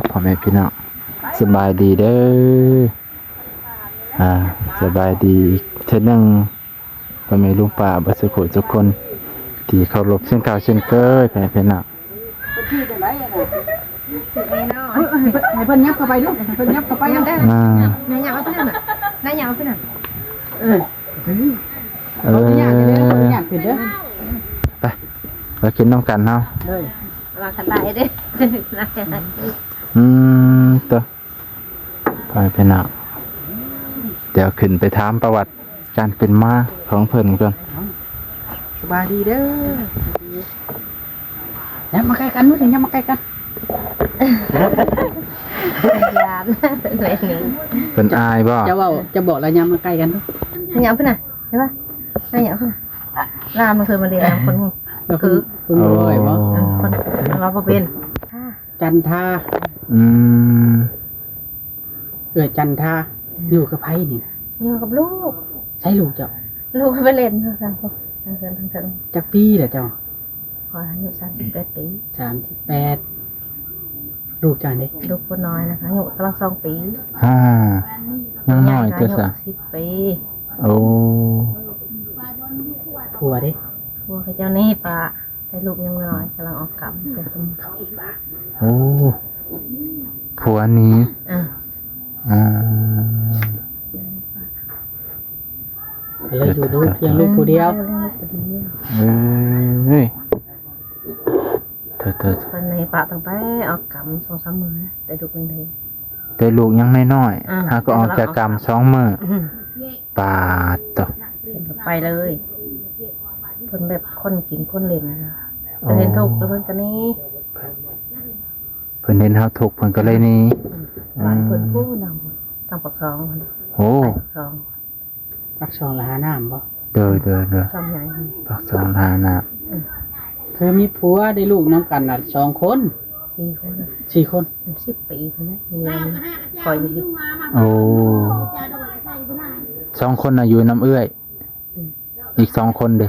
ພໍ່ແມ່ພີ່ນ້ອງ ສະບາຍດີເດີ້ ອ່າ ສະບາຍດີອີກເທື່ອໜຶ່ງ ພໍ່ແມ່ລຸງປ້າເບິດສູ່ຜູ້ສູ່ຄົນ ທີ່ເຄົາລົບເຊັ່ນເກົ່າເຊັ່ນເຄີຍ ພໍ່ແມ່ພີ່ນ້ອງ. ເອີ ໃຫ້ເພິ່ນຫຍັບເຂົ້າໄປດູ ໃຫ້ເພິ່ນຫຍັບເຂົ້າໄປນຳ. ອ່າ ນາຍຫຍັບເອົາໄປນັ້ນນະ ນາຍຫຍັບເອົາໄປນັ້ນ. ເອີ ເອີ ຂໍອະນຸຍາດເດີ ຂໍອະນຸຍາດຂຶ້ນເດີ ໄປ ໄປກິນນຳກັນເຮົາ ເອີ ລາວຄັນໄດ້ເດ້. ອືມ ໂຕ ໄປພີ່ນ້ອງ ດຽວຂຶ້ນໄປຖາມປະຫວັດການເປັນມາຂອງເພິ່ນກ່ອນ. ສະບາຍດີເດີ ຫຍັບມາໃກ້ກັນ ຫຍັບມາໃກ້ກັນ. ຢ້ານ ເພິ່ນອາຍບໍ່? ຈະເວົ້າ ຈະບອກລະຫຍັບມາໃກ້ກັນ. ຫຍັບພຸ້ນນະ ເຫັນບໍ່? ນາຍຫຍັບພຸ້ນນະ ລາວມັນເຄີຍມາຫຼິ້ນນຳຄົນ ລາວຄົນ ຄົນບໍ່ລອຍບໍ່? ເອີ ຄົນ ລາວບໍ່ເປັນ ຈັນທາ. ອືມ ເອື້ອຍຈັນທາ ຢູ່ກັບໃຜນີ້ນະ? ຢູ່ກັບລູກ. ໃສລູກເຈົ້າ? ລູກໄປຫຼິ້ນທາງເທິງ ທາງເທິງ. ຈັກປີລະເຈົ້າ? ຂ້ອຍອາຍຸສາມສິບແປດປີ. ສາມສິບແປດ. ລູກເຈົ້າເດ? ລູກຜູ້ນ້ອຍນະ ອາຍຸກຳລັງສອງປີ. ອ່າ ຍັງນ້ອຍເຈົ້າຊະ ສິບປີ. ໂອ້ ຜົວເດ? ຜົວເຂົາເຈົ້າໜີປະ ແຕ່ລູກຍັງນ້ອຍ ກຳລັງອອກກຳ. ໂອ້ ຜົວໜີ. ອ່າ ອ່າ ກໍເລີຍຢູ່ລູກ ລ້ຽງລູກຜູ້ດຽວ. ເອີຍ ໂທດໆ ເພິ່ນໃຫ້ປະຕັ້ງແຕ່ອອກກຳສອງສາມມື້ ແຕ່ລູກຍັງເດັກ ແຕ່ລູກຍັງນ້ອຍໆ ອ່າ ຫາກໍອອກຈາກກຳສອງມື້. ອືມ ປາດໂຕ ເພິ່ນກໍໄປເລີຍ. ເພິ່ນແບບຄົນກິນຄົນຫຼິ້ນນະ. ໂອ້ ເພິ່ນເຫັນທຸກແລ້ວເພິ່ນກໍໜີ. ເພິ່ນເຫັນເຮົາທຸກເພິ່ນກໍເລີຍໜີ. ອືມ ບ້ານເພິ່ນ ອືມ ພຸ້ນນະ ທາງປາກຊ່ອງພຸ້ນ. ໂອ້ ປາກຊ່ອງ ປາກຊ່ອງລະຫານ້ຳບໍ່? ໂດຍໆໆ ຊ່ອງໃຫຍ່ ປາກຊ່ອງລະຫານ້ຳ. ອືມ ເຄີຍມີຜົວໄດ້ລູກນຳກັນນະ ສອງຄົນ ສີ່ຄົນ ສີ່ຄົນ. ສິບປີພຸ້ນນະ ມີອັນຂ້ອຍຢູ່. ໂອ້ ສອງຄົນນະຢູ່ນຳເອື້ອຍ. ອືມ ອີກສອງຄົນເດ?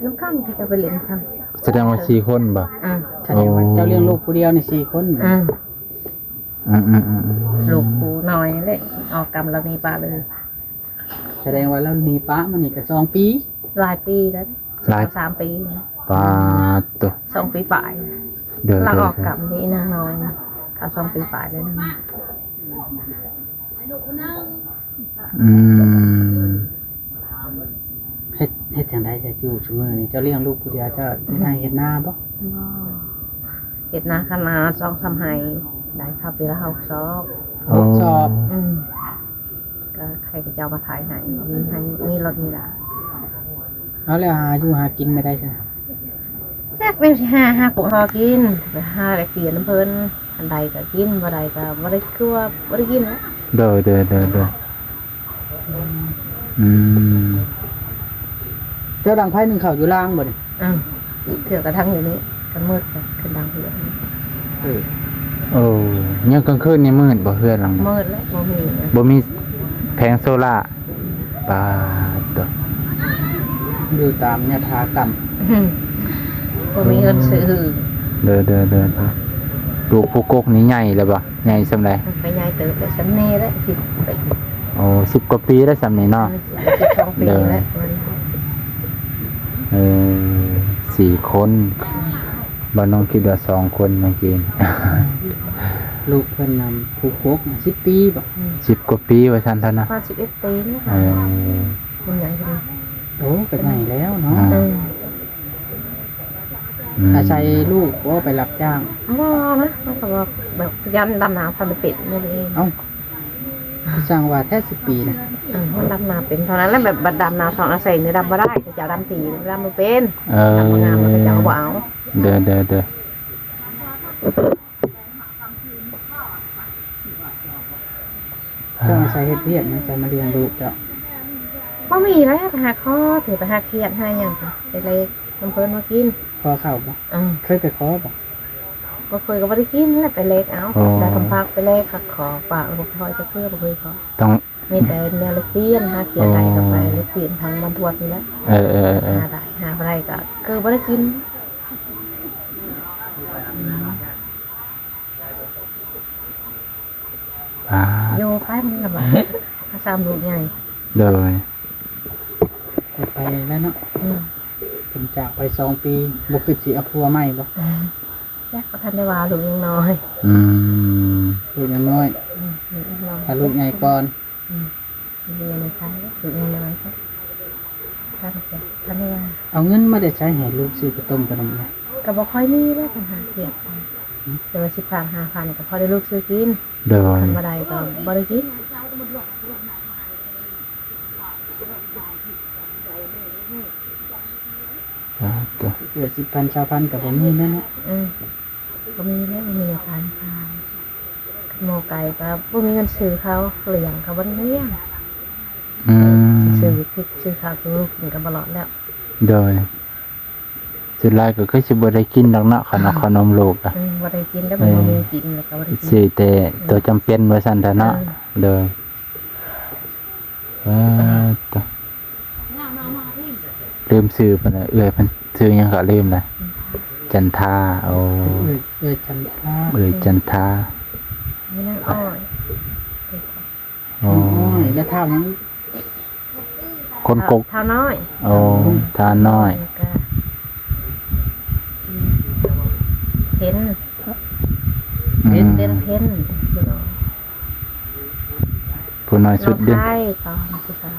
ນຳກັນ ເຂົາເຈົ້າໄປຫຼິ້ນນຳກັນ. ສະແດງວ່າສີ່ຄົນບໍ່? ອ່າ ສະແດງວ່າ ໂອ້ ເຈົ້າລ້ຽງລູກຜູ້ດຽວນີ້ສີ່ຄົນ. ອ່າ ອືມໆໆໆ ລູກຜູ້ນ້ອຍນີ້ແຫຼະ ອອກກຳແລ້ວໜີປະເລີຍ. ສະແດງວ່າລາວໜີປະມານີ້ກໍສອງປີ ຫຼາຍປີແລ້ວ. ຫຼາຍ ສາມປີ. ປາດໂຕ ສອງປີປາຍ. ໂດຍໆໆ ລາວອອກກຳນີ້ນາງນ້ອຍ ກໍສອງປີປາຍແລ້ວນະ. ອືມ ເຮັດ ເຮັດຈັ່ງໃດຈະຢູ່ຊຸມື້ນີ້? ເຈົ້າລ້ຽງລູກຜູ້ດຽວ ເຈົ້າເຮັດໄຮ່ເຮັດນາບໍ່? ບໍ່ ເຮັດນາ ຄັນນາສອງສາມໄຮ່ ໄດ້ເຂົ້າປີລະຫົກຊອກ. ຫົກຊອກ. ອືມ ກໍໃຫ້ເຂົາເຈົ້າມາໄຖໃຫ້ ມີໃຫ້ ມີລົດມີລາ. ເອົາແລ້ວຫາຢູ່ຫາກິນແບບໃດຊັ້ນ? ຈັກແມ່ນຊິຫາ ຫາກຸຫາກິນ ໄປຫາແລກປ່ຽນນຳເພິ່ນ ອັນໃດກໍກິນ ບໍ່ໄດ້ກໍບໍ່ໄດ້ ຄືວ່າບໍ່ໄດ້ກິນ. ໂດຍໆໆໆ ອືມ ເຈົ້າດັງໄຟໜຶ້ງເຂົ້າຢູ່ລ່າງບໍ່ນີ້? ອືມ ເທື່ອກະທັງຢູ່ນີ້ ຄັນມືດກໍຂຶ້ນດັງເຮືອນ. ເອີ ໂອ້ ຍາມກາງຄືນນີ້ມືດບໍ່ເຮືອນຫຼັງນີ້? ມືດແລ້ວ ບໍ່ມີ ບໍ່ມີແຜງໂຊລາ. ປາດໂຕ ຢູ່ຕາມຍະຖາກຳ. ອືມ ບໍ່ມີເງິນຊື້. ໂດຍໆໆໆ ລູກຜູ້ກົກນີ້ໃຫຍ່ແລ້ວບໍ່? ໃຫຍ່ສ່ຳໃດ? ກໍໃຫຍ່ເຕີບແລ້ວ ສ່ຳນີ້ແຫຼະ ສິບປີ. ໂອ້ ສິບກວ່າປີແລ້ວສ່ຳນີ້ເນາະ. ອືມ ສິບສອງປີແລ້ວ. ເອີ ສີ່ຄົນ ບໍ່ນ້ອງຄິດວ່າສອງຄົນເມື່ອກີ້. ລູກເພິ່ນນຳຜູ້ກົກສິບປີບໍ່? ອືມ ສິບກວ່າປີວ່າຊັ້ນເຖາະນະ. ປະມານສິບເອັດປີນີ້. ເອີ ມັນໃຫຍ່ຂຶ້ນ. ໂອ້ ກໍໃຫຍ່ແລ້ວເນາະ. ອືມ ອືມ ອາໄສລູກບໍ່ໄປຮັບຈ້າງ? ບໍ່ນະ ມັນກໍແບບ ແບບຢ້ານດຳນາພັນໄປເປັນນີ້ເອງ. ເອົ້າ ຊ່າງວ່າແທ້ສິບປີນະ. ເອີ ມັນດຳນາເປັນເທົ່ານັ້ນແຫຼະ ແບບ ບັດດຳນາສອງອາໄສນີ້ດຳບໍ່ໄດ້ ເຂົາເຈົ້າດຳຖີ່ ດຳບໍ່ເປັນ. ເອີ ດຳບໍ່ງາມ ເຂົາເຈົ້າບໍ່ເອົາ. ເດີໆໆ ເຈົ້າອາໄສເຮັດວຽກຫຍັງ ເຈົ້າມາລ້ຽງລູກເຈົ້າ? ບໍ່ມີແຫຼະ ໄປຫາຂໍ ຖືໄປຫາຂຽດຫາຫຍັງ ໄປແລກນຳເພິ່ນມາກິນ. ຂໍເຂົ້າບໍ່? ເອີ ເຄີຍໄປຂໍບໍ່? ບໍ່ເຄີຍກໍບໍ່ໄດ້ກິນແຫຼະ ໄປແລກເອົາ. ອໍ ໄດ້ຄຳຝາກໄປແລກ ກໍຂໍຝາກ ບໍ່ຄ່ອຍຈັກເທື່ອ ບໍ່ເຄີຍຂໍ. ຕ້ອງ ມີແຕ່ແນວແລກປ່ຽນ ຫາຂຽດໄດ້ກໍໄປແລກປ່ຽນທາງບ້ານທວດນີ້ແຫຼະ. ເອີໆໆ ຫາໄດ້ ຫາບໍ່ໄດ້ກໍຄືບໍ່ໄດ້ກິນ. ອືມ. ອ່າ ຢູ່ໄປມັນລຳບາກ ພາສາມລູກໃຫຍ່ ໂດຍ ໄປແລ້ວເນາະ ອືມ ເພິ່ນຈາກໄປສອງປີ ບໍ່ຄິດຊິເອົາຜົວໃໝ່ບໍ່? ອືມ ແລ້ວກໍທັນໄດ້ວ່າ ລູກຍັງນ້ອຍ ອືມ ລູກຍັງນ້ອຍ ອືມ ລູກຍັງນ້ອຍ ຖ້າລູກໃຫຍ່ກ່ອນ ອືມ ເລີຍໃນໄທ ຖືກເງິນນຳເຂົາ ທ່ານກໍ ທ່ານວ່າ ເອົາເງິນມາແຕ່ໃສໃຫ້ລູກຊື້ເຂົ້າຕົ້ມຂະໜົມນະ? ກໍບໍ່ຄ່ອຍມີແລ້ວ ຄັນຫາກຽກ ອືມ ແຕ່ວ່າສິບພັນ ຫ້າພັນ ກໍພໍໄດ້ລູກຊື້ກິນ ໂດຍ ຄັນບໍ່ໄດ້ກໍບໍ່ໄດ້ກິນ ອ່າ ຕົວະ ເຫຼືອສິບພັນ ຊາວພັນ ກໍບໍ່ມີແລ້ວເນາະ ອືມ. ກໍມີແລ້ວ ມີອາການຂາຍ ໝໍໄກ່ກໍບໍ່ມີເງິນຊື້ເຂົາ ລ້ຽງກໍບໍ່ໄດ້ລ້ຽງ ອືມ ຊື້ພິກຊື້ເຂົ້າສູ່ລູກກິນກໍບໍ່ລອດແລ້ວ ໂດຍ ສ່ວນຫຼາຍກໍຄືຊິບໍ່ໄດ້ກິນດອກເນາະ ຂະໜົມ ອືມ ຂະໜົມລູກອະ ອືມ ບໍ່ໄດ້ກິນແລ້ວ ເອີ ບໍ່ມີກິນແລ້ວກໍບໍ່ໄດ້ກິນ ຊື້ແຕ່ ອືມ ຕົວຈຳເປັນວ່າຊັ້ນເຖາະເນາະ ເອີ ໂດຍ. ເອີ ຕະ ລືມຊື່ເພິ່ນແລ້ວ ເອື້ອຍເພິ່ນຊື່ຫຍັງກໍລືມແລ້ວ ຈັນທາ ໂອ້ ເອື້ອຍ ເອື້ອຍຈັນທາ ເອື້ອຍຈັນທາ ມີນາງອ້ອຍ ໂອ້ ນ້ອງອ້ອຍ ແລ້ວທ້າວຫຍັງ? ຄົນກົກ ທ້າວນ້ອຍ ໂອ້ ທ້າວນ້ອຍ ແລ້ວກໍ ເພັນ ອືມ ເພັນ ເພັນ ເພັນ ຜູ້ນ້ອຍສຸດເດ້ ນ້ອງໄພຕອນຜູ້ສາວ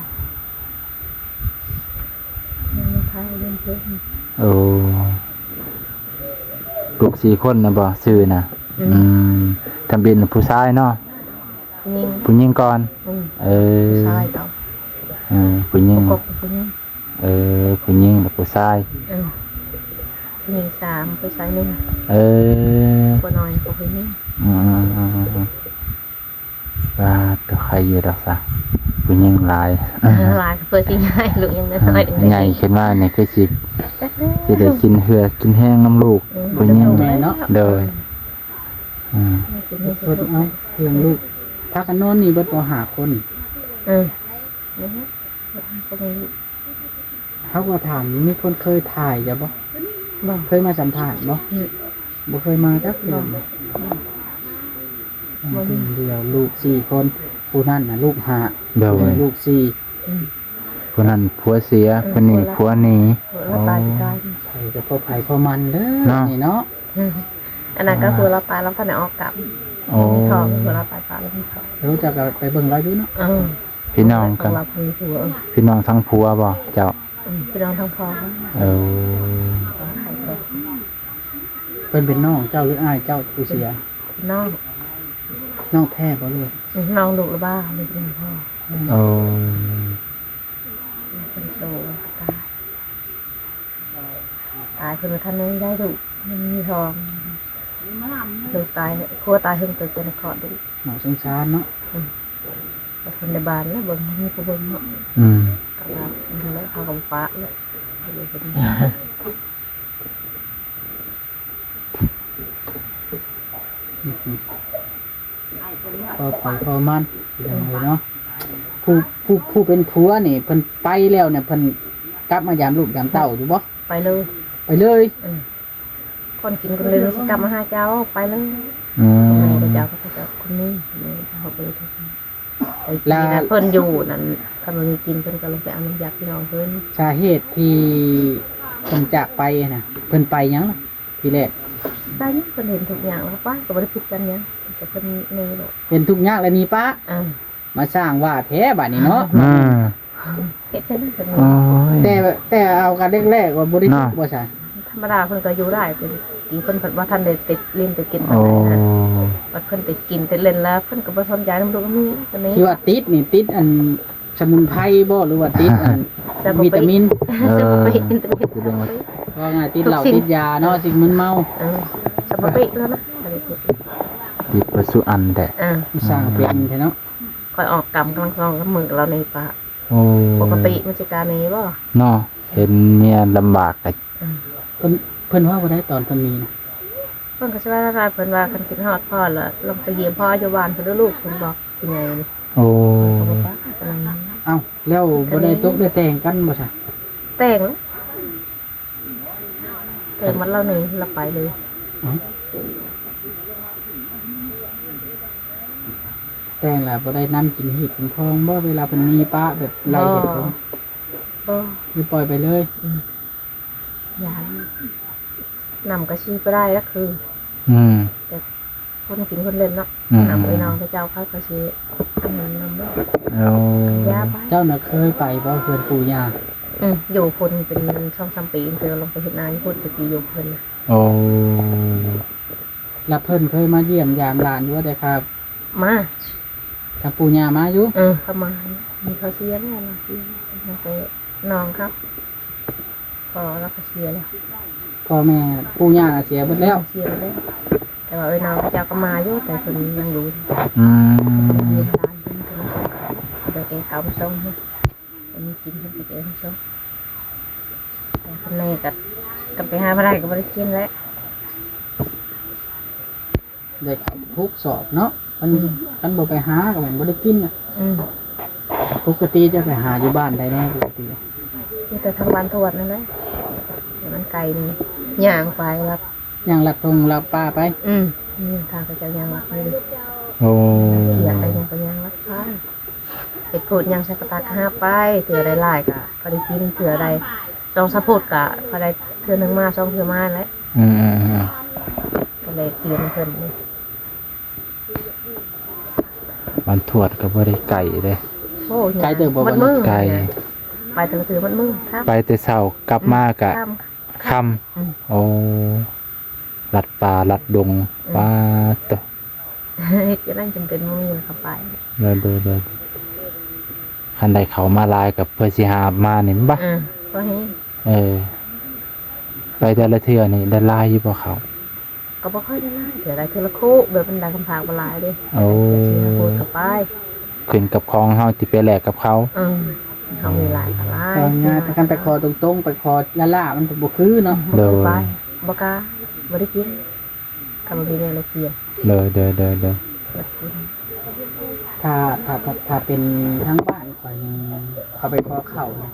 ນ້ອງໄພເປັນເພິ່ນ ໂອ້ ລູກສີ່ຄົນນະບໍ່ ຊື່ນະ ອືມ ອືມ ທຳອິດຜູ້ຊາຍເນາະ ຜູ້ຍິງ ຜູ້ຍິງກ່ອນ ອືມ ເອີ ຜູ້ຊາຍຕໍ່ ເອີ ຜູ້ຍິງ ປະກົບຜູ້ຍິງ ເອີ ຜູ້ຍິງແລ້ວຜູ້ຊາຍ ເອີ ຜູ້ຍິງສາມ ຜູ້ຊາຍໜຶ່ງ ເອີ ຜູ້ນ້ອຍຜູ້ຍິງ ອືມ ອືມ ອືມ ອືມ ວ່າແຕ່ໃຄຢູ່ດອກຊະ ຜູ້ຍິງຫຼາຍ ເອີ ຫຼາຍ ເພື່ອຊິໃຫຍ່ ລູກຍັງນ້ອຍ ອືມ ໃຫຍ່ຂຶ້ນມານີ້ຄືຊິ ຈັກເດີ ຊິໄດ້ກິນເຫື່ອກິນແຮງນຳລູກ ອືມ ຜູ້ຍິງ ແມ່ນເນາະ ໂດຍ ອືມ ເພິ່ນເອົາເລື່ອງລູກ ພາກັນນອນນີ້ເບິດບໍ່ ຫ້າຄົນ ເອີ ເຮົາກໍຖາມ ມີຄົນເຄີຍຖ່າຍເຈົ້າບໍ່? ບໍ່ ເຄີຍມາສຳພາດບໍ່? ອືມ ບໍ່ເຄີຍມາຈັກເທື່ອ ບໍ່ ບໍ່ມີ ຄົນດຽວ ລູກສີ່ຄົນ ຜູ້ນັ້ນນະລູກຫ້າ ໂດຍ ຜູ້ນີ້ລູກສີ່ ອືມ ຜູ້ນັ້ນຜົວເສຍ ເອີ ຜູ້ນີ້ຜົວໜີ ຜົວລາວຕາຍປີກາຍ ໃຜກໍພໍໃຜພໍມັນເດີ ເນາະ ນີ້ເນາະ ອືມ ອັນນັ້ນກໍ ອ່າ ຜົວລາວຕາຍ ລາວບໍ່ທັນໄດ້ອອກກັບ ໂອ້ ມີທ້ອງ ຜົວລາວຕາຍ ປະລາວມີທ້ອງ ເຈົ້າກໍໄປເບິ່ງລາວຢູ່ເນາະ ເອີ ພີ່ນ້ອງກັນ ເອີ ຜົວລາວມີຜົວ ພີ່ນ້ອງທາງຜົວບໍ່ເຈົ້າ? ອືມ ພີ່ນ້ອງທາງພໍ່ ເອີ ເພິ່ນເປັນນ້ອງເຈົ້າ ຫຼື ອ້າຍເຈົ້າຜູ້ເສຍ? ເປັນນ້ອງ ນ້ອງແທ້ບໍ່ ຫຼື? ອືມ ນ້ອງລູກລະບ້າ ລູກເປັນພໍ່ ໂອ້ ເປັນໂສ ຕາຍ ຕາຍເພິ່ນບໍ່ທັນໄດ້ລູກ ຍັງມີທ້ອງ ລູກຕາຍ ຜົວຕາຍເຖິງແຕ່ຈະໄດ້ຄອດລູກ ໜ້າສົງສານເນາະ ອືມ ແຕ່ຄົນໃນບ້ານແລ້ວເບິ່ງ ບໍ່ມີຜູ້ເບິ່ງເນາະ ອືມ ກໍວ່າແລ້ວເຂົາກໍບໍ່ປະແລ້ວ ພໍໃຜພໍມັນ ພີ່ນ້ອງເອີຍເນາະ ຜູ້ ຜູ້ ຜູ້ເປັນຜົວນີ້ ເພິ່ນໄປແລ້ວນີ້ ເພິ່ນກັບມາຢາມລູກຢາມເຕົ້າຢູ່ບໍ່? ໄປເລີຍ ໄປເລີຍ ອືມ ຄົນກິນຄົນເລີຍຊິກັບມາຫາເຈົ້າ ໄປເລີຍ ອືມ ແມ່ເຈົ້າກໍເຈົ້າຄົນນີ້ ແມ່ເຮົາໄປເລີຍ ລະ ເພິ່ນຢູ່ນັ້ນ ຄັນບໍ່ມີກິນເພິ່ນກໍລົງໄປເອົານ້ຳຢາພີ່ນ້ອງເພິ່ນ ສາເຫດທີ່ເພິ່ນຈາກໄປຫັ້ນນະ ເພິ່ນໄປຫຍັງລະ? ທີແລກ ໄປຫຍັງ ເພິ່ນເຫັນທຸກຍາກແລ້ວ ໄປກໍບໍ່ໄດ້ຜິດກັນຫຍັງ ແຕ່ເພິ່ນໜີໂລດ ເຫັນທຸກຍາກແລ້ວໜີປະ ອ່າ ມາສ້າງວ່າແທ້ບາດນີ້ເນາະ ອ່າ ເຮັດຈັ່ງໃດເພິ່ນ ໂອ້ຍ ແຕ່ ແຕ່ເອົາກັນແລກໆວ່າບໍ່ໄດ້ ເນາະ ທຸກບໍ່ຊະ ທຳມະດາເພິ່ນກໍຢູ່ໄດ້ ເປັນທີ່ເພິ່ນ ເພິ່ນບໍ່ທັນໄດ້ຕິດຫຼິ້ນໄປກິນປານໃດນະ ໂອ້ ບັດເພິ່ນໄປກິນໄປຫຼິ້ນແລ້ວ ເພິ່ນກໍບໍ່ສົນໃຈນຳລູກນຳເມຍ ທີ່ວ່າຕິດນີ້ ຕິດອັນ ສະໝຸນໄພບໍ່ ຫຼືວ່າຕິດອັນ ສະປາເປະ ວິຕາມິນ ເອີ ສະປາເປະ ເປັນເລື່ອງ ເວົ້າງ່າຍ ຕິດເຫຼົ້າ ທຸກສິ່ງ ຕິດຢາເນາະ ສິ່ງມຶນເມົາ ເອີ ສະປາເປະແລ້ວນະ ຕິດປະສຸອັນແທ້ ອ່າ ສ້າງເປັນແທ້ເນາະ ຂ້ອຍອອກກຳກຳລັງສອງກຳມືລາວນີ້ປະ ໂອ້ ປົກກະຕິມັນຊິກ້າໜີບໍ່ ເນາະ ເຫັນເມຍລຳບາກກໍ ອືມ ເພິ່ນ ເພິ່ນເວົ້າບໍ່ໄດ້ຕອນເພິ່ນໜີນະ ເພິ່ນກໍຊິວ່າ ເພິ່ນວ່າຄັນຄິດຮອດພໍ່ລະ ລອງໄປຢ້ຽມພໍ່ຢູ່ບ້ານພຸ້ນເດີລູກ ເພິ່ນບອກຜູ້ໃຫຍ່ນີ້ ໂອ້ ເພິ່ນກໍບໍ່ປະ ເອົາ ແລ້ວບໍ່ໄດ້ຕົກໄດ້ແຕ່ງກັນບໍ່ຊະ? ແຕ່ງ ແຕ່ງມັນລາວໜີ ລາວໄປເລີຍ ເອົ້າ. ແຕ່ງແລ້ວບໍ່ໄດ້ນຳກິນຮີດກິນຄອງບໍ່ ເວລາເພິ່ນມີປະແບບໄລ່ເຮັດບໍ່? ບໍ່ ຄືປ່ອຍໄປເລີຍ? ອືມ ຢ້ານ ນຳກໍຊິບໍ່ໄດ້ລະຄື ອືມ ແຕ່ຄົນກິນຄົນເຫຼັ້ນເນາະ ອືມ ນຳເອື້ອຍນ້ອງເຂົາເຈົ້າ ເຂົາກໍຊິອັນນັ້ນນຳເນາະ ໂອ້ ເຈົ້ານະເຄີຍໄປບໍ່ເຮືອນປູ່ຍ່າ? ອືມ ຢູ່ພຸ້ນເປັນສອງສາມປີ ເທື່ອລົງໄປເຮັດນາຢູ່ພຸ້ນ ແຕ່ກີ້ຢູ່ເພິ່ນ ໂອ້ ແລ້ວເພິ່ນເຄີຍມາຢ້ຽມຢາມຫຼານຢູ່ບໍ່? ໄດ້ຄ່າ ມາ ທາງປູ່ຍ່າມາຢູ່? ເອີ ເຂົາມາ ມີເຂົາເສຍແລ້ວ ເຂົາເສຍແລ້ວ ແຕ່ນ້ອງເຂົາ ພໍ່ລາວກໍເສຍແລ້ວ ພໍ່ແມ່ ປູ່ຍ່າເສຍເບິດແລ້ວ? ເສຍເບິດແລ້ວ ແຕ່ວ່າເອື້ອຍນ້ອງເຂົາເຈົ້າກໍມາຢູ່ ແຕ່ເພິ່ນຍັງຢູ່ ອືມ ເພິ່ນມາຢ້ຽມຫຼານເພິ່ນ ເພິ່ນກໍໄດ້ແກ່ເຂົ້າມາສົ່ງ ເພິ່ນມີກິນເພິ່ນກໍແກ່ມາສົ່ງ ແຕ່ເພິ່ນນີ້ກໍ ກໍໄປຫາບໍ່ໄດ້ກໍບໍ່ໄດ້ກິນແຫຼະ ໄດ້ເຂົ້າຫົກສອບເນາະ ຄັນ ອືມ ຄັນບໍ່ໄປຫາກໍແມ່ນບໍ່ໄດ້ກິນນະ ອືມ ປົກກະຕິຈະໄປຫາຢູ່ບ້ານໃດແດ່? ປົກກະຕິ ຢູ່ແຕ່ທາງບ້ານທວດນັ້ນແຫຼະ ແຕ່ມັນໄກນີ້ ຍ່າງໄປລັດ ຍ່າງລັດທົ່ງລັດປ່າໄປ ອືມ ນີ້ທາງເຂົາເຈົ້າຍ່າງລັດນີ້ ໂອ້ ເຂດໃດຍັງກໍຍ່າງລັດໄປ ເຮັດໂພດຫຍັງໃສ່ກະຕັກຫາບໄປ ເທື່ອໄດ້ຫຼາຍກະພໍໄດ້ກິນ ເທື່ອໄດ້ສອງສາມໂພດກະພໍໄດ້ເທື່ອໜຶ່ງມາສອງເທື່ອມາແຫຼະ ອືມໆໆ ກໍແລກປ່ຽນເພິ່ນ ບ້ານທວດກໍບໍ່ໄດ້ໄກເດ້ ໂອ້ ໄກເຕີບບໍ່? ໝົດມື້ ໄກ ໄປແຕ່ລະເທື່ອໝົດມື້ ຄ່ຳ ໄປແຕ່ເຊົ້າກັບມາກະ ອືມ ຄ່ຳ ຄ່ຳ ອືມ ໂອ້ ລັດປ່າລັດດົງ ອືມ ປາດໂທ້ ເຮັດຈັ່ງໃດຈັ່ງເປັນມື້ເຂົ້າໄປ ໂດຍໆ ຄັນໄດ້ເຂົ້າມາຫຼາຍກໍເພື່ອຊິຫາບມານີ້ແມ່ນບໍ່? ອືມ ພໍແຮງ ເອີ ໄປແຕ່ລະເທື່ອນີ້ໄດ້ຫຼາຍຢູ່ບໍ່ເຂົ້າ? ກໍບໍ່ຄ່ອຍໄດ້ຫຼາຍ ເທື່ອໃດເທື່ອລະໂຄ ແບບມັນໄດ້ຄຳພາກບໍ່ຫຼາຍເດ້ ໂອ້ ເທື່ອສີ່ຫ້າໂພດກໍໄປ ຂຶ້ນກັບຂອງເຮົາທີ່ໄປແລກກັບເຂົາ ເອີ ເຮົາມີຫຼາຍກໍຫຼາຍ ເວົ້າງ່າຍໆ ຄັນໄປຂໍຕົງໆ ໄປຂໍລ້າໆ ມັນກໍບໍ່ຄືເນາະ ໂດຍ ບໍ່ໄປ ບໍ່ກ້າ ບໍ່ໄດ້ກິນ ກໍບໍ່ມີແນວແລກປ່ຽນ ໂດຍໆໆໆ ບໍ່ໄດ້ກິນ ຖ້າ ຖ້າ ຖ້າ ຖ້າເປັນທາງບ້ານຂ້ອຍນີ້ ເຂົາໄປຂໍເຂົ້ານະ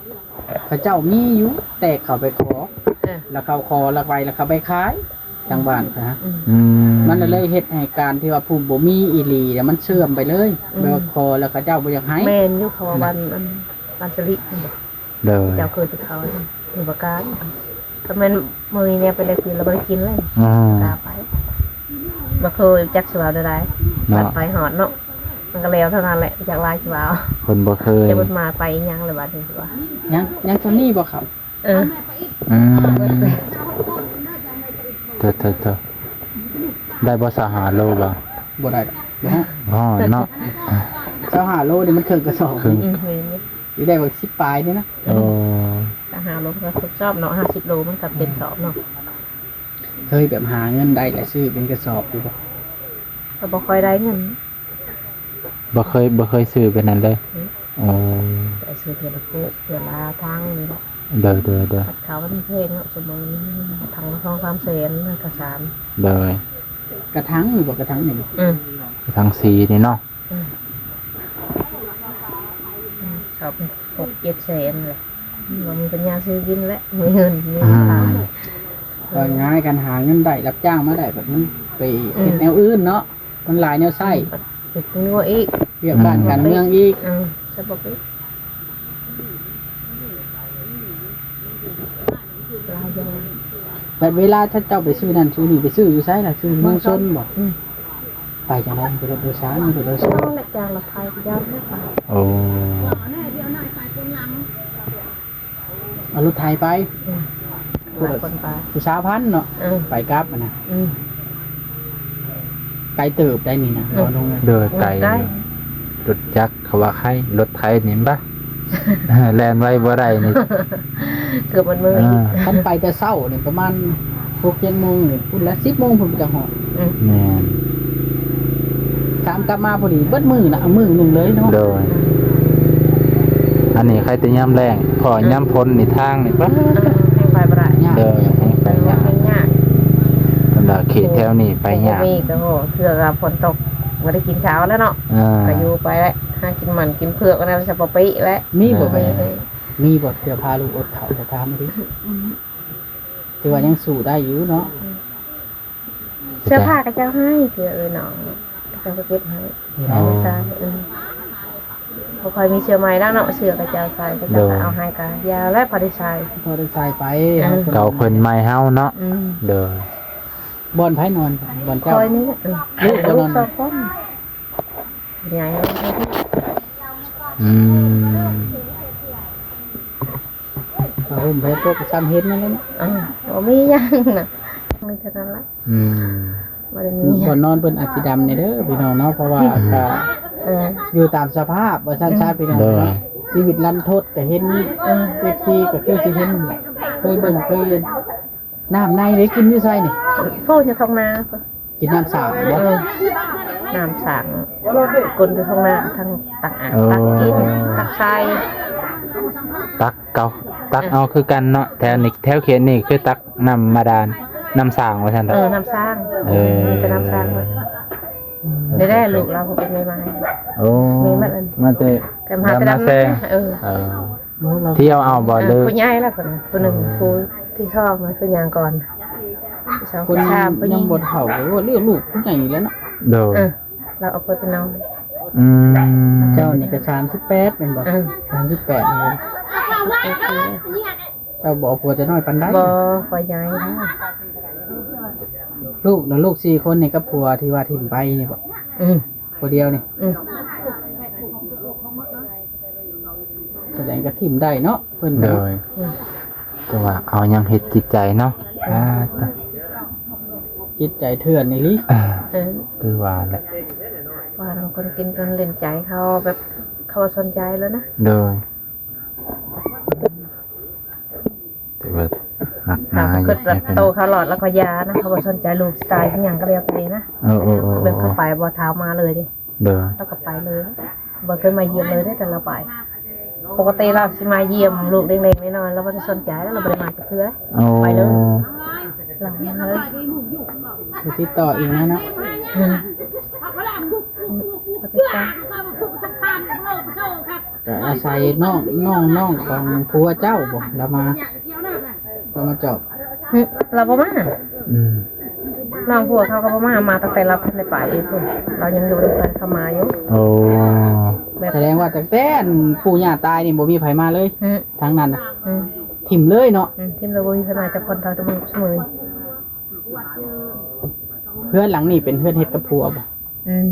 ເຂົາເຈົ້າມີຢູ່ ແຕ່ເຂົາໄປຂໍ ເອີ ແລ້ວເຂົາຂໍແລ້ວໄປ ແລ້ວເຂົາໄປຂາຍ ທາງບ້ານນະ ອືມ ອືມ ມັນລະເລີຍເຮັດໃຫ້ການທີ່ວ່າຜູ້ບໍ່ມີອີ່ຫຼີນະ ມັນເສື່ອມໄປເລີຍ ອືມ ແບບວ່າຂໍແລ້ວເຂົາເຈົ້າບໍ່ຢາກໃຫ້ ແມ່ນຢູ່ ເພາະວ່າ ນະ ບ້ານ ບ້ານສະລິ ໂດຍ ເຈົ້າເຄີຍໄປເຂົ້າຢູ່ບໍ່ການ ຄັນແມ່ນບໍ່ມີແນວໄປແລກປ່ຽນລະບໍ່ໄດ້ກິນເລີຍ ອືມ ບໍ່ກ້າໄປ ບໍ່ເຄີຍຈັກຊິເວົ້າແນວໃດ ເນາະ ບັດໄປຮອດເນາະ ມັນກໍແລ້ວເທົ່ານັ້ນແຫຼະ ຈັກວ່າຊິເວົ້າ ເພິ່ນບໍ່ເຄີຍ ແຕ່ເພິ່ນມາໄປອີ່ຫຍັງລະບາດນີ້ຊິວ່າ ຍັງ ຍັງສ່ຳນີ້ບໍ່ເຂົ້າ? ເອີ ອືມ ເທີໆໆ ໄດ້ບໍ່ ຊາວຫ້າໂລບໍ່? ບໍ່ໄດ້ດອກ ບໍ່ຮອດ ບໍ່ຮອດເນາະ ຊາວຫ້າໂລນີ້ມັນເຄິ່ງກະສອບ ເຄິ່ງ ອືມ ແມ່ນຢູ່ ຊິໄດ້ບັກສິບປາຍນີ້ນະ ໂອ້ ຊາວຫ້າໂລມັນກໍຄົບຊອບເນາະ ຫ້າສິບໂລມັນກໍເຕັມຊອບເນາະ ເຄີຍແບບຫາເງິນໄດ້ແລ້ວຊື້ເປັນກະສອບຢູ່ບໍ່? ກໍບໍ່ຄ່ອຍໄດ້ເງິນ ບໍ່ເຄີຍ ບໍ່ເຄີຍຊື້ແບບນັ້ນເລີຍ ອືມ ໂອ້ ໄປຊື້ເທື່ອລະໂຄກ ເທື່ອລະຖັງນີ້ແຫຼະ ໂດຍໆໆ ເຂົ້າມັນແພງເນາະ ສົມມຸດຖັງລະສອງສາມແສນ ມັນກະສາມ ໂດຍ ກະຖັງນີ້ບໍ່ ກະຖັງນີ້ບໍ່ ອືມ ກະຖັງສີ່ນີ້ເນາະ ອືມ ອືມ ເຂົ້າໄປຫົກເຈັດແສນແຫຼະ ບໍ່ມີປັນຍາຊື້ກິນແຫຼະ ມີເງິນ ມີ ອືມ ເງິນຂາຍ ວ່າງ່າຍ ຄັນຫາເງິນໄດ້ ຮັບຈ້າງມາໄດ້ ບັດມັນໄປເຮັດ ອືມ ແນວອື່ນເນາະ ມັນຫຼາຍແນວໃຊ້ ອືມ ເຮັດເປັນງົວອີກ ວຽກບ້ານການເມືອງອີກ ອືມ ສະບັບອີກ ຫຼາຍຢ່າງ ແບບເວລາຖ້າເຈົ້າໄປຊື້ນັ້ນຊື້ນີ້ ໄປຊື້ຢູ່ໃສລະ? ຊື້ຢູ່ເມືອງຊົນບໍ່? ອືມ ໄປຈັ່ງໃດ? ໄປລົດໂດຍສານ ມີລົດໂດຍສານ ເອົາແຫຼະ ຈ້າງລົດໄຖກໍຢ່າແລ້ວໄປ ໂອ້ ເອົາລົດໄຖໄປ ອືມ ຜູ້ລະ ຜູ້ລະຊາວພັນເນາະ ເອີ ໄປກັບຫັ້ນນະ ອືມ ໄກເຕີບໄດ໋ນີ້ນະ ອືມ ບໍ່ລົງ ໂດຍ ໄກ ໄກ ລົດຈັກເຂົາວ່າໄຄ ລົດໄຖນີ້ບະ ແລ່ນໄວບໍ່ໄດ້ນີ້ ເກືອບໝົດມື້ ອ່າ ຄັນໄປແຕ່ເຊົ້ານີ້ປະມານຫົກເຈັດໂມງນີ້ ພຸ້ນລະສິບໂມງພຸ້ນຈະຮອດ ອືມ ແມ່ນ ຕາມກັບມາພໍດີເບິດມື້ນະ ມື້ໜຶ່ງເລີຍເນາະ ໂດຍ ອັນນີ້ໃຄແຕ່ຍາມແລ້ງ ເພາະ ອືມ ຍາມຝົນນີ້ທາງນີ້ປະ ເອີ ແຮ່ງໄປບໍ່ໄດ້ ໂດຍ ແຮ່ງໄປຍາກ ແຮ່ງຍາກ ສຳລັບເຂດແຖວນີ້ໄປຍາກ ບໍ່ມີກໍເທື່ອກໍຝົນຕົກ ບໍ່ໄດ້ກິນເຂົ້າແລ້ວເນາະ ອ່າ ກໍຢູ່ໄປແຫຼະ ຫາກິນມັນກິນເຜືອກ ອັນນັ້ນສະປະປິແຫຼະ ມີບໍ່ ເອີ ໄປ ມີບໍ່ເທື່ອພາລູກອົດເຂົ້າ ແຕ່ຖາມເບິ່ງ ອືມ ຖືວ່າຍັງສູ້ໄດ້ຢູ່ເນາະ ອືມ ເສື້ອຜ້າຂະເຈົ້າໃຫ້ ເພື່ອເອື້ອຍນ້ອງ ເຂົາກໍເກັບໃຫ້ ເອີ ໃສ່ ເອີ ບໍ່ຄ່ອຍມີເສື້ອໃໝ່ແລ້ວເນາະ ເສື້ອຂະເຈົ້າໃສ່ ຂະເຈົ້າກໍເອົາໃຫ້ ກໍຢາວແລ້ວ ພໍໄດ້ໃສ່ ພໍໄດ້ໃສ່ໄປ ເອີ ເອົາເພິ່ນ ເກົ່າເພິ່ນໃໝ່ເຮົາເນາະ ອືມ ໂດຍ ບ່ອນໃຜນອນ? ບ່ອນເຈົ້າ? ຂ້ອຍນີ້ ເອີ ລູກກໍນອນ ລູກສອງຄົນ ໃຫຍ່ແລ້ວ ອືມ ຜ້າຫົ່ມໄພປົກກໍຊ່ຳເຫັນນັ້ນແຫຼະເນາະ ເອີ ບໍ່ມີຫຍັງນະ ມີເທົ່ານັ້ນລະ ອືມ ບໍ່ໄດ້ມີຫຍັງ ບ່ອນນອນເພິ່ນອາດຊິດຳແດ່ເດີພີ່ນ້ອງເນາະ ເພາະວ່າ ອືມ ກໍ ເອີ ຢູ່ຕາມສະພາບວ່າຊັ້ນຊະ ອືມ ພີ່ນ້ອງເນາະ ໂດຍ ຊີວິດລັນທົດກໍເຫັນ ອືມ ເອັຟຊີກໍຄືຊິເຫັນ ເຄີຍເບິ່ງ ເຄີຍ ນ້ຳໃນໄດ້ກິນຢູ່ໃສນີ້? ໂພດຢູ່ທົ່ງນາ ກິນນ້ຳສາງບໍ່? ເອີ ນ້ຳສາງ ກົ້ນຢູ່ທົ່ງນາ ທັງຕັກອາບ ເອີ ຕັກກິນ ຕັກໃສ່ ຕັກເອົາ ຕັກເອົາຄືກັນເນາະ ແຖວນີ້ ແຖວເຂດນີ້ຄືຕັກນ້ຳບາດານ ນ້ຳສາງວ່າຊັ້ນເຖາະ ເອີ ນ້ຳສາງ ເອີ ມີແຕ່ນ້ຳສາງເບິດ ອືມ ນີ້ແຫຼະ ລູກລາວເພິ່ນເປັນແມ່ໝ້າຍ ໂອ້ ມີໝົດ ມາແຕ່ ກໍມາແຕ່ດຳນາແຊງ ເອີ ເອີ ທ່ຽວເອົາບໍ່ ເອີ ຫຼື ຜູ້ໃຫຍ່ລະ ຜູ້ໜຶ່ງ ເອີ ຜູ້ທີ່ສອງນະ ຜູ້ຍ່າງກ່ອນ ຜູ້ສອງ ຜູ້ສາມ ຜູ້ຍິງ ຍັງບໍ່ເຖົ້າ ໂອ້ ເລີກລູກຜູ້ໃຫຍ່ແລ້ວເນາະ ໂດຍ ເອີ ລາວເອົາເພິ່ນໄປນອນ ອືມ ເຈົ້ານີ້ກໍສາມສິບແປດແມ່ນບໍ່? ເອີ ສາມສິບແປດແມ່ນບໍ່? ເຈົ້າບໍ່ເອົາຜົວແຕ່ນ້ອຍປານໃດ? ບໍ່ ຂ້ອຍໃຫຍ່ແລ້ວ ລູກນະ ລູກສີ່ຄົນນີ້ກັບຜົວທີ່ວ່າຖິ້ມໄປນີ້ບໍ່? ອືມ ຜູ້ດຽວນີ້ ອືມ ສະແດງກໍຖິ້ມໄດ້ເນາະ ເພິ່ນກໍ ໂດຍ ເນາະ ອືມ ແຕ່ວ່າເອົາຫຍັງເຮັດຈິດໃຈເນາະ ອືມ ອ່າ ຕະ ຈິດໃຈເຖື່ອນອີ່ຫຼີ ເອີ ຄືວ່າແຫຼະ ວ່ານຳຄົນກິນຄົນຫຼິ້ນໃຈເຂົາແບບ ເຂົາບໍ່ສົນໃຈແລ້ວນະ ໂດຍ ແຕ່ວ່າໜັກໜາຢູ່ ເຂົາຄິດວ່າໂຕເຂົາລອດແລ້ວເຂົາຢ່ານະ ເຂົາບໍ່ສົນໃຈລູກຊິຕາຍຊິຫຍັງກໍແລ້ວແຕ່ນະ ເອີ ເອີ ເອີ ແບບເຂົາໄປບໍ່ຖາມມາເລີຍເດ້ ໂດຍ ລາວກໍໄປເລີຍ ບໍ່ເຄີຍມາຢ້ຽມເລີຍເດ້ ແຕ່ລາວໄປ ປົກກະຕິລາວຊິມາຢ້ຽມລູກເລັກໆນ້ອຍໆ ລາວບໍ່ໄດ້ສົນໃຈ ລາວບໍ່ໄດ້ມາຈັກເທື່ອ ໂອ້ ໄປເລີຍ ລາວມາເລີຍ ໄປຕິດຕໍ່ອີກແລ້ວເນາະ ອືມ ໄປຕິດຕໍ່ ກໍອາໄສນ້ອງ ນ້ອງ ນ້ອງຂອງຜົວເຈົ້າບໍ່ ລາວມາ ລາວມາຈອບ? ຫຶ ລາວບໍ່ມາ ອືມ ນ້ອງຜົວເຂົາກໍບໍ່ມາ ມາຕັ້ງແຕ່ລາວທັນໄດ້ໄປພຸ້ນ ລາວຍັງຢູ່ນຳກັນ ເຂົາມາຢູ່ ໂອ້ ແບບ ສະແດງວ່າຕັ້ງແຕ່ອັນປູ່ຍ່າຕາຍນີ້ບໍ່ມີໃຜມາເລີຍ ຫຶ ທາງນັ້ນນະ ອືມ ຖິ້ມເລີຍເນາະ ອືມ ຖິ້ມເລີຍ ບໍ່ມີໃຜມາຈັກຄົນ ເທົ່າທຸກມື້ນີ້ ເຮືອນຫຼັງນີ້ເປັນເຮືອນເຮັດກັບຜົວບໍ່? ອືມ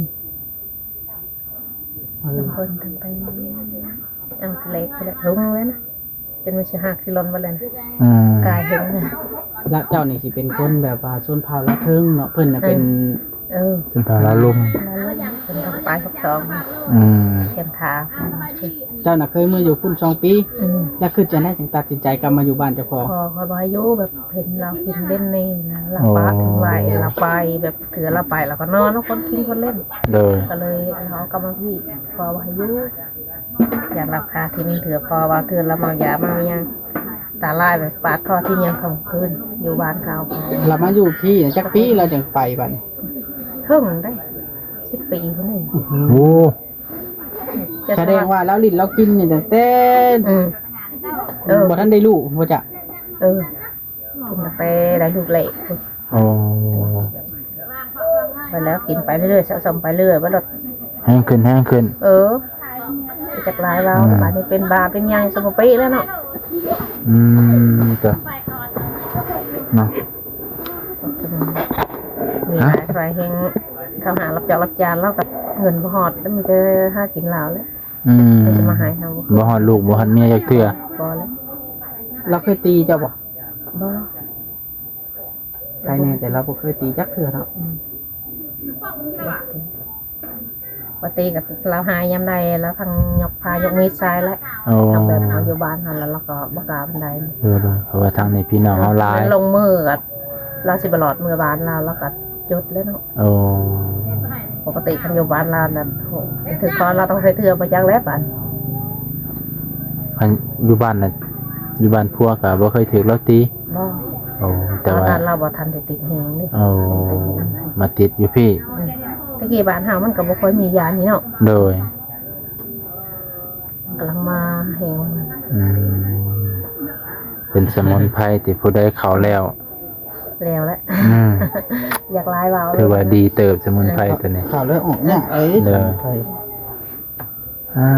ເອີ ບາງຄົນທັງໄປເອົາແຕ່ເລັກພຸ້ນແຫຼະ ຮຸ່ງແລ້ວນະ ຈົນວ່າຊິຫັກຊິຫຼົ່ນເບິດແລ້ວນະ ອືມ ກາຍເຫັນນະ ລະເຈົ້ານີ້ຊິເປັນຄົນແບບວ່າຊົນເຜົ່າລາວເທິງເນາະ ເພິ່ນນະເປັນ ເອີ ເອີ ຊົນເຜົ່າລາວລຸ່ມ ລາວລຸ່ມ ເພິ່ນຕ້ອງໄປກັບສອງ ອືມ ເຂມທາ ເຈົ້ານະເຄີຍມາຢູ່ພຸ້ນສອງປີ ອືມ ລະຄິດຈັ່ງໃດຈຶ່ງຕັດສິນໃຈກັບມາຢູ່ບ້ານເຈົ້າຂອງ? ພໍ່ຂ້ອຍບໍ່ໃຫ້ຢູ່ ແບບເຫັນລາວກິນຫຼິ້ນແນ່ນະ ລາວປະ ໂອ້ ເຖິງໄວ ລາວໄປ ແບບເທື່ອລາວໄປລາວກໍນອນນຳຄົນກິນຄົນຫຼິ້ນ ໂດຍ ກໍເລີຍເອົາກັບມາພີ້ ພໍ່ບໍ່ໃຫ້ຢູ່ ຢ້ານລາວຄາຖິ້ມ ເທື່ອພໍ່ວ່າເທື່ອລາວເມົາຢາເມົາຫຍັງ ຕາລາຍແບບປາດຄໍຖິ້ມຫຍັງຂອງຄືນ ຢູ່ບ້ານເຂົາ ລາວມາຢູ່ພີ້ຈັກປີລາວຈັ່ງໄປບັດນີ້? ເຖິງໄດ໋ ສິບປີພຸ້ນເດ ໂອ້ ສະແດງວ່າລາວຫຼິ້ນລາວກິນນີ້ຕັ້ງແຕ່ ອືມ ເອີ ບໍ່ທັນໄດ້ລູກພຸ້ນຈະ ເອີ ກິນຕັ້ງແຕ່ໄດ້ລູກແລກພຸ້ນ ໂອ້ ໄປແລ້ວກິນໄປເລື້ອຍໆ ສະສົມໄປເລື້ອຍ ວ່າລົດແຮງຂຶ້ນ ແຮງຂຶ້ນ ເອີ ຈັກຫຼາຍເວົ້າ ອືມ ບາດນີ້ເປັນບາເປັນຫຍັງ ສະບໍ່ເປະແລ້ວເນາະ ອືມ ກໍ ເນາະ ມີຫຼາຍ ຫາ ເທົ່າໃດແຮງ ເຂົາຫາຮັບຈອກຮັບຈ້າງ ລາວກໍເງິນບໍ່ຮອດ ແລ້ວມີແຕ່ຫາກິນລາວແຫຼະ ອືມ ເພິ່ນຈະມາໃຫ້ເຮົາ ບໍ່ຮອດລູກບໍ່ຮອດເມຍຈັກເທື່ອ ບໍ່ແລ້ວ ລາວເຄີຍຕີເຈົ້າບໍ່? ບໍ່ ໃຄແນ່ ແຕ່ລາວບໍ່ເຄີຍຕີຈັກເທື່ອເນາະ ອືມ ບໍ່ຕີກໍລາວຫາຍາມໃດ ລາວທັງຍົກພ້າຍົກມີດໃສ່ແຫຼະ ໂອ້ ເຮົາແບບເຮົາຢູ່ບ້ານຫັ້ນ ແລ້ວລາວກໍບໍ່ກ້າປານໃດ ເອີ ເພາະວ່າທາງນີ້ພີ່ນ້ອງເຮົາຫຼາຍ ລົງມືກໍລາວຊິບໍ່ລອດເມືອບ້ານລາວ ລາວກໍ ຈຸດແລ້ວເນາະ ໂອ້ ປົກກະຕິຄັນຢູ່ບ້ານລາວນັ້ນ ໂອ້ ຖືກຄອນລາວຕ້ອງໃສ່ເທື່ອ ບໍ່ຈັກແລ້ວບາດ ຄັນຢູ່ບ້ານນະ ຢູ່ບ້ານຜົວກໍບໍ່ເຄີຍຖືກລາວຕີ ບໍ່ ໂອ້ ແຕ່ວ່າຕອນນັ້ນລາວບໍ່ທັນໄດ້ຕິດແຮງເດ້ ໂອ້ ມາຕິດຢູ່ພີ້ ອືມ ແຕ່ກີ້ບ້ານເຮົາມັນກໍບໍ່ຄ່ອຍມີຢານີ້ເນາະ ໂດຍ ກຳລັງມາແຮງ ອືມ ເປັນສະໝຸນໄພທີ່ຜູ້ໃດເຂົ້າແລ້ວ ແລ້ວແຫຼະ ອືມ ຢາກຫຼາຍເວົ້າ ຖືວ່າດີເຕີບສະໝຸນໄພຕົວນີ້ ເຂົ້າແລ້ວອອກຍາກໄອ້ ເດີ ສະໝຸນໄພ ອ່າ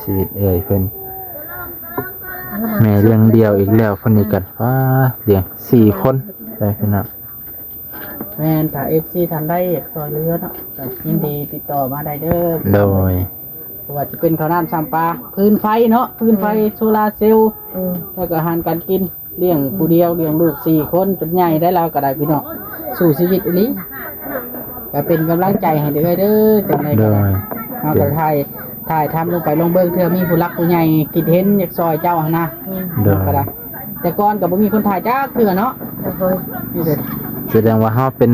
ຊີວິດເອື້ອຍເພິ່ນ ແມ່ລ້ຽງດຽວອີກແລ້ວເພິ່ນນີ້ກັນ ວ້າ ລ້ຽງສີ່ຄົນໄປພີ່ນ້ອງ ແມ່ນ ຖ້າເອັຟຊີທ່ານໃດຢາກຊ່ອຍເຫຼືອເນາະ ກໍຍິນດີຕິດຕໍ່ມາໄດ້ເດີ ໂດຍ ບໍ່ວ່າຈະເປັນເຂົ້ານ້ຳຊຳປາ ຟືນໄຟເນາະ ຟືນໄຟ ອືມ ໂຊລາເຊວ ອືມ ແລ້ວກໍອາຫານການກິນ ລ້ຽງຜູ້ດຽວ ລ້ຽງລູກສີ່ຄົນ ຈົນໃຫຍ່ໄດ້ລາວກໍໄດ້ພີ່ນ້ອງ ສູ້ຊີວິດອີ່ຫຼີ ກໍເປັນກຳລັງໃຈໃຫ້ເດີ້ເດີ ຈັ່ງໃດກໍໄດ້ ເຮົາກໍຖ່າຍ ຖ່າຍທຳລົງໄປລອງເບິ່ງ ເທື່ອມີຜູ້ຫຼັກຜູ້ໃຫຍ່ຄິດເຫັນຢາກຊ່ອຍເຈົ້າຫັ້ນນະ ອືມ ໂດຍ ກໍໄດ້ ແຕ່ກ່ອນກໍບໍ່ມີຄົນຖ່າຍຈັກເທື່ອເນາະ ໂດຍ ນີ້ເດ້ ສະແດງວ່າເຮົາເປັນ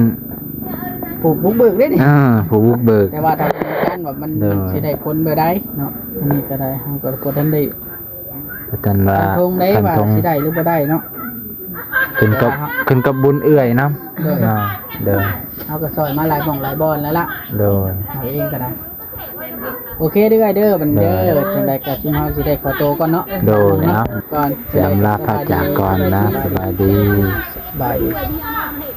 ຜູ້ບຸກເບີກເດ້ນີ້ ອ່າ ຜູ້ບຸກເບີກ ແຕ່ວ່າຖ້າເປັນການວ່າມັນ ໂດຍ ມັນຊິໄດ້ຜົນແບບໃດເນາະ ອັນນີ້ກໍໄດ້ ເຮົາກໍບໍ່ທັນໄດ້ ບໍ່ທັນວ່າ ຟັນທົງໄດ້ ຟັນ ວ່າ ທງ ຊິໄດ້ຫຼືບໍ່ໄດ້ເນາະ ຂຶ້ນກັບ ແຕ່ວ່າ ຂຶ້ນກັບບຸນເອື້ອຍນຳ ໂດຍ ອ່າ ໂດຍ ເຮົາກໍຊ່ອຍມາຫຼາຍໝ່ອງຫຼາຍບ່ອນແລ້ວລະ ໂດຍ ເຮົາເອງກໍໄດ້ ໂອເຄເດີ້ເອື້ອຍເດີ້ ບັດນີ້ເດີ ໂດຍ ຈັ່ງໃດກໍຊຸມເຮົາຊິໄດ້ຂໍໂຕກ່ອນເນາະ ໂດຍ ເນາະ ເນາະ ກ່ອນ ຊິອຳລາພາຈາກກ່ອນນະ ສະບາຍດີ ສະບາຍດີ ສະບາຍດີ.